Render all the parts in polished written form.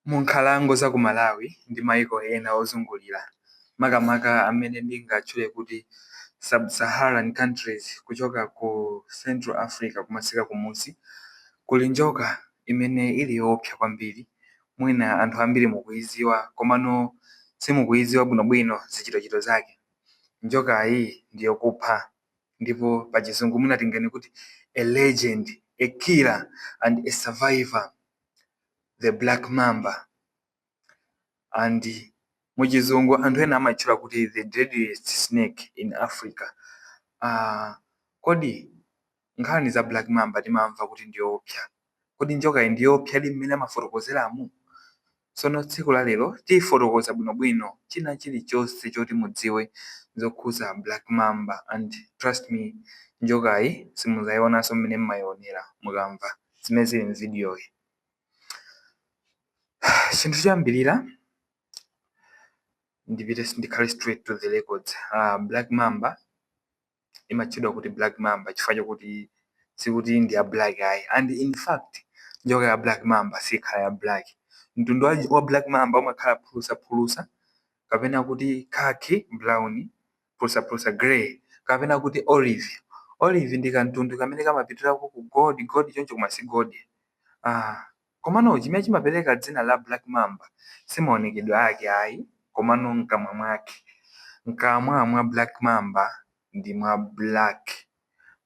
Mu nkhalango za ku Malawi ndi mayiko ena ozungulira, makamaka amene ndingatchule kuti Sub-Saharan countries, kuchoka ku Central Africa kumatsika kumusi, kuli njoka imene ili yoopsa kwambiri. Mwina anthu ambiri mukuiziwa, komano simukuiziwa bwinobwino zichitochito zake. Njokayi ndi yokupha, ndipo pachizungu mwina tinganene kuti a legend, a killer and a survivor, the black mamba. And muchizungu anthu ena amatchula kuti the deadliest snake in Africa. Kodi nkhani za black mamba timamva kuti ndiyoopsa? Kodi njokayi ndiyoopsa ndi mmene amafotokozeramu? Tsono tsiku la lero tifotokoza bwinobwino china chilichonse choti mudziwe zokhuza black mamba, and trust me, njokayi simuzayionanso mmene mmayionera mukamva zimene zili mvidiyoyi. Chinthu choyambirira, ndipite ndikhale straight to the records. Black mamba imatchedwa kuti black mamba chifukwa chokuti sikuti ndi ya black ayi, and in fact njoka ya black mamba sikhala ya black. Mtundu wa black mamba umakhala phulusaphulusa, kapena kuti khaki brown, phulusaphulusa grey, kapena kuti olive. Olive ndi kamtundu kamene kamapitirako ku gold, gold choncho, koma si gold. Komano chimene chimapereka dzina la black mamba simaonekedwe ake ayi, komano mkamwa mwake. Mkamwa mwa black mamba ndi mwa black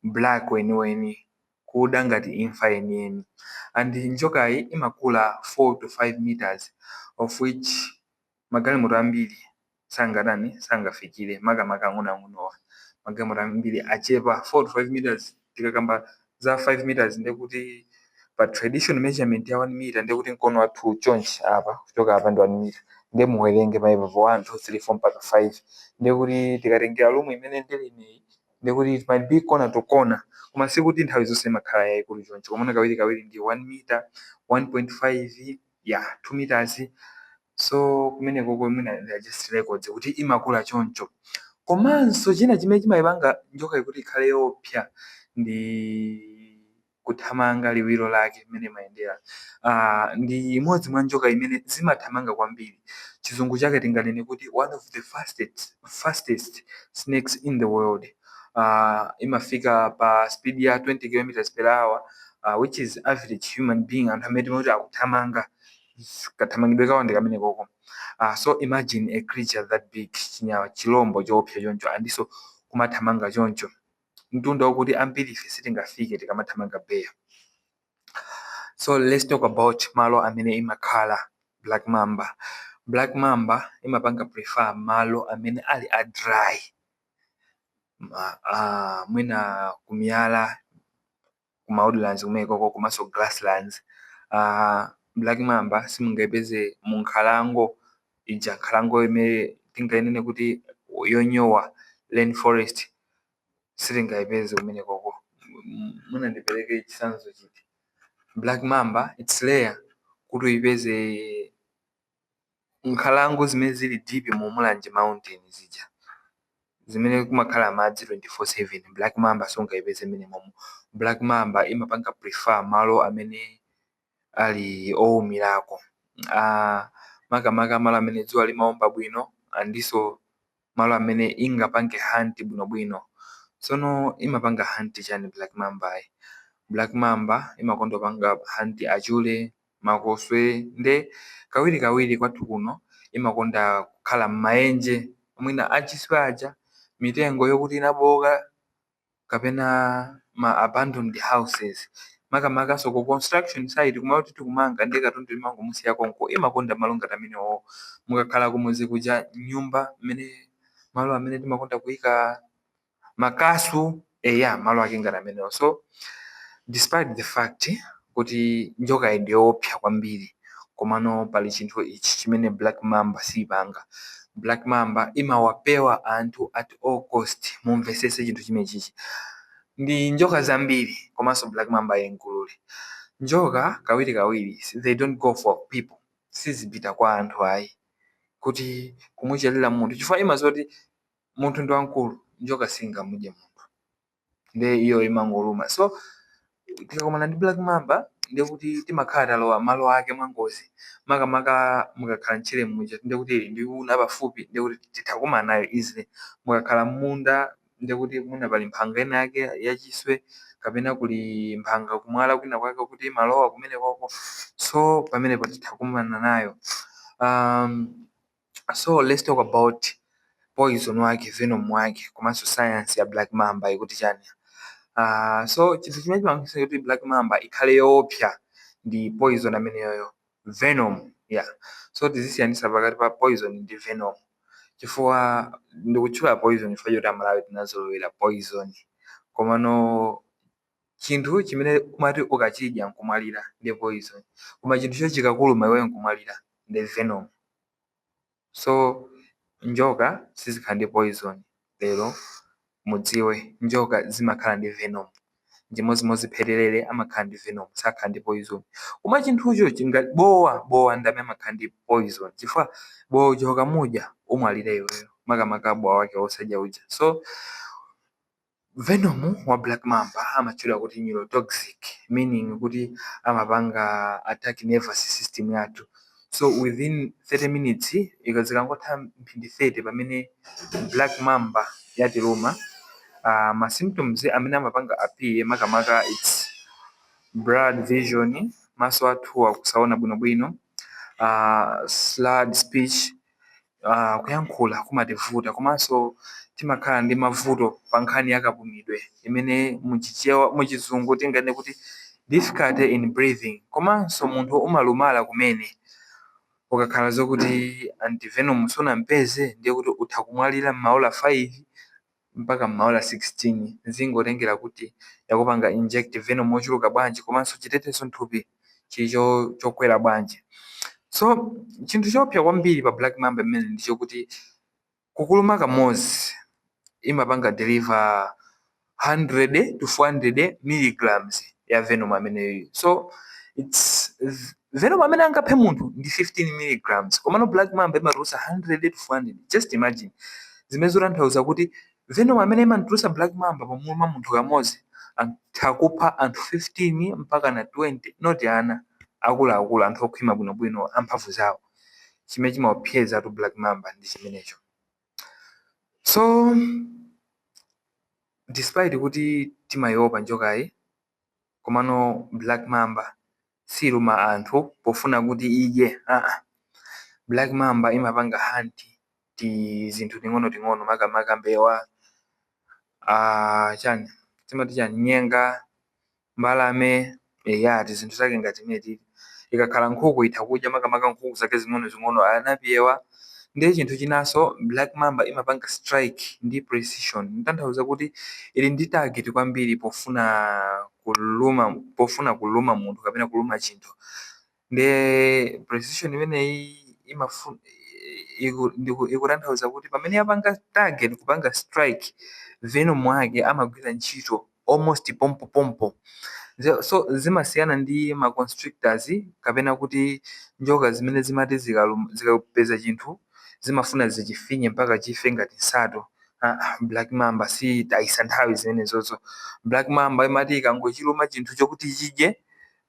black weniweni, kuda ngati imfa yeniyeni. And njokayi imakula 4 to 5 meters, of which magalimoto ambiri sangatani, sangafikire, makamaka ang'onoang'onowa. Magalimoto ambiri achepa 4 to 5 meters. Tikakamba za 5 meters, ndekuti pa traditional measurement ya 1 meter, ndekuti mkono wathu chonchi apa, kuchoka apa ndi 1 meter. Ndiye muwerenge paipapo 1, 2, 3, 4 mpaka 5. Ndekuti tikatengera room imene ndili ineyi, ndekuti it might be corner to corner, koma sikuti nthawi zonse imakhala yayikulu choncho, komano kawiri kawiri ndi 1 meter, 1.5 ya 2 meters. So kumeneko mwina they are just records kuti imakula choncho. Komanso china chimene chimayipanga njoka kuti ikhale yoopsa ndi kuthamanga, liwiro lake mmene imayendera. Ndi imodzi mwa njoka imene zimathamanga kwambiri. Chizungu chake tinganene kuti one of the fastest snakes in the world. Imafika pa speed ya 20 km per hour, which is average human being, anthu amene timati akuthamanga, kathamangidwe kawo ndi kamene koko. So imagine a creature that big, chinyawa, chilombo choopsa choncho, andiso kumathamanga choncho mtunda wakuti ambiri ife sitingafike tikamathamanga beya. So let's talk about malo amene imakhala black mamba. Black mamba imapanga prefer malo amene ali a dry, mwina kumiyala, kuma woodlands kumenekoko, komanso grasslands. Black mamba simungayipeze mu nkhalango ija, nkhalango imene tingayenene kuti yonyowa, rainforest, sitingayipeze kumenekoko. Mwina ndipereke chitsanzo chiti? Black mamba, it's rare kuti uyipeze nkhalango zimene zili deep mu Mulanje Mountain zija, zimene kumakhala madzi 24/7. Black mamba sungayipeze mmene momo. Black mamba imapanga prefer malo amene ali owumirako, makamaka malo amene dzuwa limawomba bwino, andiso malo amene ingapange hunt bwinobwino. Tsono imapanga hunt chani black mamba? Black mamba imakonda kupanga hunt achule, makoswe. Nde kawirikawiri kwathu kuno imakonda kukhala m'maenje, mwina achiswe aja, mitengo yokuti inabowoka, kapena ma abandoned houses, makamakaso ku construction site, kumalo kuti tikumanga ndi katundu imangomusiya konko. Imakonda malo ngati amenewo. Mukakhala kumuzi kuja, nyumba mmene, malo amene timakonda kuyika makasu, eya, malo ake ngati amenewo. So despite the fact kuti njoka iyi ndiyoopsa kwambiri, komano pali chinthu ichi chimene black mamba siyipanga: black mamba imawapewa anthu at all cost. Mumvesese chinthu chimene chichi. Ndi njoka zambiri, komanso black mamba yenkulu. Njoka kawirikawiri they don't go for people, sizipita kwa anthu ayi, kuti kumucherera munthu, chifukwa imadziwa kuti munthu ndi wamkulu. Njoka singamudye munthu, nde iyo imangoluma. So tikakumana ndi black mamba, Ndikuti timakhala talowa malo ake mwangozi, makamaka mukakhala mtchire muja, ndikuti ili ndi una pafupi, ndikuti titha kukumana nayo easily. Mukakhala m'munda, ndikuti muna pali mphanga ina yake yachiswe kapena kuli mphanga kumwala kwina kwake kuti malowa kumene koko, so pamenepo titha kukumana nayo. So let's talk about poison wake, venom wake, komanso science ya black mamba ikuti chani. So chinthu chimene chimapangitsa kuti black mamba ikhale yoopsa ndi poison ameneyoyo, venom, yeah. So tizisiyanisa pakati pa poison ndi venom, chifukwa ndikutchula poison chifukwa choti Amalawi tinazolowera poison, komano chinthu chimene umati ukachidya nkumwalira ndi poison, koma chinthu cho chikakuluma iweyo nkumwalira ndi venom. So njoka sizikhala ndi poison. Lero mudziwe, njoka zimakhala ndi venom. Chimodzimodzi phererere amakhala ndi venom, sakhala ndi poison. Koma chinthucho chinga bowa, bowa ndamene amakhala ndi poison, chifukwa bowa uja ukamudya umwalira iweyo, makamaka bowa wake osadya uja. So venom wa black mamba amatchedwa kuti neurotoxic, meaning kuti amapanga attack nervous system yathu. So within 30 minutes, ikazikangotha mphindi 30 pamene black mamba yatiluma, ma symptoms amene amapanga appear makamaka it's blurred vision, maso athu akusaona bwinobwino, slurred speech, kuyankhula kumativuta, komanso timakhala ndi mavuto pa nkhani ya kapumidwe imene muchichewa, muchizungu tinganene kuti difficulty in breathing. Komanso munthu umalumala kumene. Ukakhala zokuti antivenom sunampeze, ndiye kuti utha kumwalira m'maola 5 mpaka m'maola 16, zingotengera kuti yakupanga inject venom mochuluka bwanji, komanso chitetezo nthupi chili chokwera bwanji. So chinthu choopsa kwambiri pa black mamba imene ndichokuti kukuluma kamodzi imapanga deliver 100 to 400 milligrams ya venom ameneyo. So it's venom amene angaphe munthu ndi 15 milligrams, komano black mamba imatulutsa 100 to 400. Just imagine, zimene zotanthauza kuti venom amene imatulutsa black mamba pomuluma munthu kamodzi atha kupha anthu 15 mpaka na 20, not ana, akuluakulu, anthu okhwima bwinobwino, amphamvu zawo. Chimene chimaopseza tu black mamba ndi chimenecho. So despite kuti timayopa njokayi, komano black mamba siluma anthu pofuna kuti idye aa. Black mamba imapanga hunt ti zinthu ting'onoting'ono, makamaka mbewa, chani timati chani, nyenga, mbalame, eya, tizinthu zake ngati imene. Ikakhala nkhuku itha kudya, makamaka nkhuku zake zing'ono-zing'ono, anapiyewa. Ndiye chinthu chinanso, black mamba imapanga strike ndi precision, ntanthauza kuti ili ndi target kwambiri pofuna kuluma munthu kapena kuluma chinthu. Ndiye precision imeneyi ikutanthauza kuti pamene yapanga target kupanga strike, venom wake amagwira ntchito almost pompopompo. So zimasiyana ndi ma constrictors kapena kuti njoka zimene zimati zikapeza chinthu zimafuna zichifinye mpaka chife ngati nsato. Ah, black mamba sitayisa nthawi zimenezozo. Black mamba imati ikangochiluma chinthu chokuti chidye,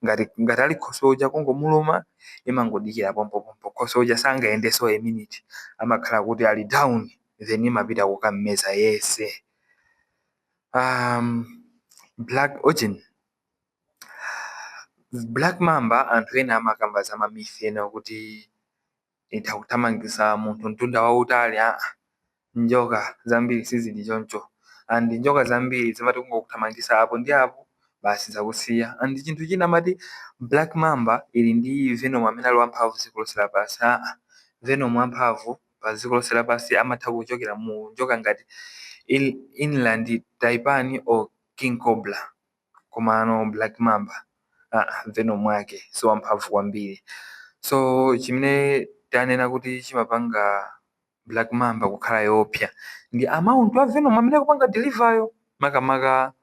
ngati ali khoswe uja, kungomuluma imangodikira pompopompo, khoswe uja sangayendenso a minute, amakhala kuti ali down, then imapita kukammeza yese. Black origin, black mamba, anthu ena amakamba za ma myth ena kuti itha kuthamangisa munthu mtunda wautali. Aa, njoka zambiri sizili choncho, and njoka zambiri zimati kungokuthamangisa apo ndi apo, basi, zakusiya. And chinthu china, amati black mamba ili ndi venom amene ali wamphamvu dziko lonse lapansi. Aa, venom wamphamvu pa dziko lonse lapansi amatha kuchokera mu njoka ngati inland taipan or king cobra, komano black mamba, ah, venom wake si wamphamvu kwambiri. So chimene tanena kuti chimapanga black mamba kukhala yoopsa ndi amount wa venom amene akupanga deliver, makamaka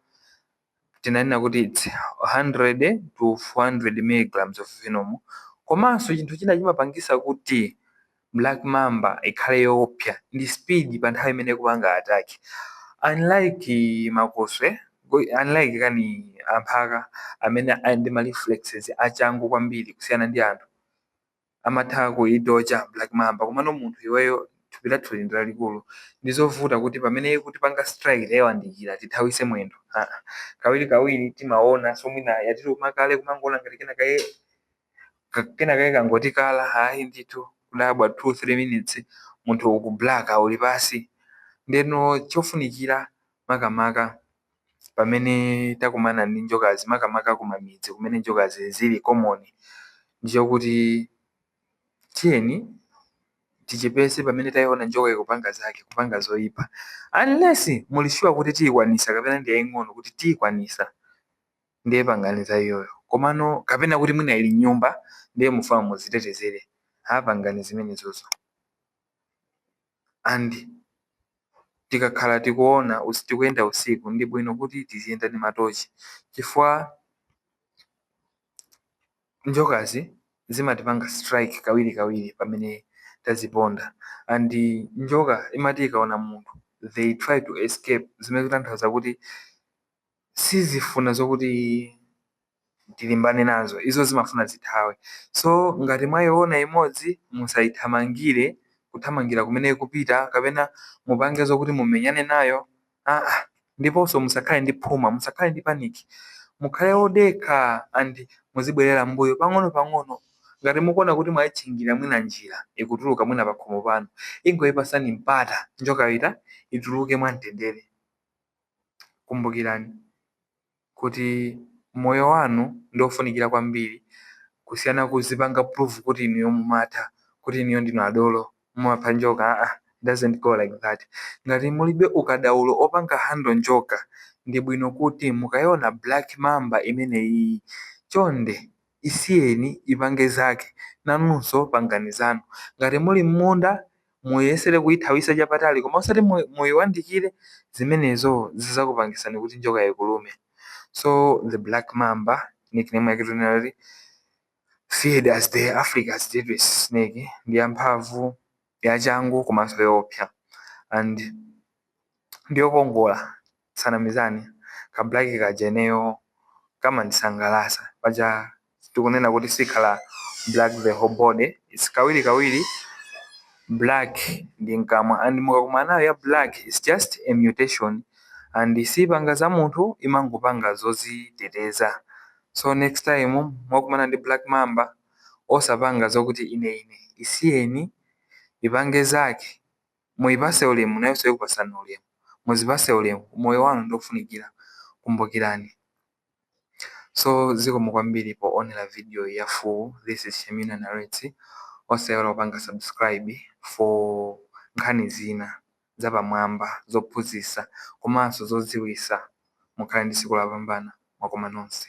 tinanena kuti it's 100 to 400 milligrams of venom. Komanso chinthu china chimapangisa kuti black mamba ikhale yoopsa ndi speed pa nthawi imene ikupanga attack. Unlike makoswe, Unlike kani amphaka amene ali ndi ma reflexes achangu kwambiri kusiyana ndi anthu, amatha kuidoja black mamba. Komano munthu iweyo, thupi lathu ndi lalikulu, ndizovuta kuti pamene ikutipanga strike tayandikira tithawise mwendo. Ah, kawiri kawiri timaona so mwina yatiluma kale, kumangoona ngati kena kaye kangoti kala. Hayi ndithu, kudabwa 2 3 minutes munthu ukublaka uli pasi. Ndeno chofunikira makamaka pamene takumana ndi njokazi, makamaka kumamidzi kumene njokazi zili common, ndichokuti tiyeni tichepese pamene tayiona njoka ikupanga zake, kupanga zoyipa, unless muli sure kuti tiyikwanisa kapena ndi yaying'ono kuti tiyikwanisa, ndiye pangani za iyoyo. Komano kapena kuti mwina ili nyumba, ndiye mufuna muzitetezere, apangani zimenezozo. And tikakhala tikuona tikuyenda usiku, ndi bwino kuti tiziyenda ndi matochi, chifukwa njokazi zimatipanga strike kawiri kawiri pamene taziponda. And njoka imati ikaona munthu, they try to escape, zimene zikutanthauza kuti sizifuna zokuti tilimbane nazo, izo zimafuna zithawe. So ngati mwayiona imodzi, musayithamangire, kuthamangira kumene ikupita, kapena mupange zokuti mumenyane nayo, aa. Ndiponso musakhale ndi phuma, musakhale ndi panic, mukhale odekha and muzibwerera mbuyo pang'ono pang'ono. Ngati mukuona kuti mwayitchingira mwina njira ikutuluka mwina pakhomo panu, ingoyipasani mpata njoka ita ituluke mwamtendere. Kumbukirani kuti moyo wanu ndi ofunikira kwambiri kusiyana kuzipanga prove kuti inuyo mumatha, kuti inuyo ndinu adolo, mumapha njoka. Aa, it doesn't go like that. Ngati mulibe ukadaulo opanga handle njoka, ndi bwino kuti mukayiona black mamba imeneyi, chonde isiyeni ipange zake, nanunso pangani zanu. Ngati muli m'munda, muyesere kuyithawisa chapatali, koma osati muyiwandikire. Zimenezo zizakupangisani kuti njoka ikulume. So the black mamba, nickname yake tunena feared as the Africa's deadliest snake, ndi yamphamvu, yachangu komanso yoopsa, and ndiyokongola. Sanamizani, ka black kaja ineyo kamandisangalasa. Paja tikunena kuti sikhala black the whole body, it's kawiri kawiri black ndi mkamwa. And mukakumana nayo ya black, it's just a mutation and sipanga za munthu, imangopanga zoziteteza. So next time mwakumana ndi black mamba, osapanga zokuti ine ine, isiyeni ipange zake, muyipase ulemu, nayonso ikupasani ulemu. Muzipase ulemu, moyo wanu ndofunikira, kumbukirani. So zikomo kwambiri poonera video ya full. This is Shemina Narrates. Osayiwala kupanga subscribe for nkhani zina zapamwamba, zophunzitsa komanso zodziwitsa. Mukhale ndi tsiku lapambana, mwakoma nonse.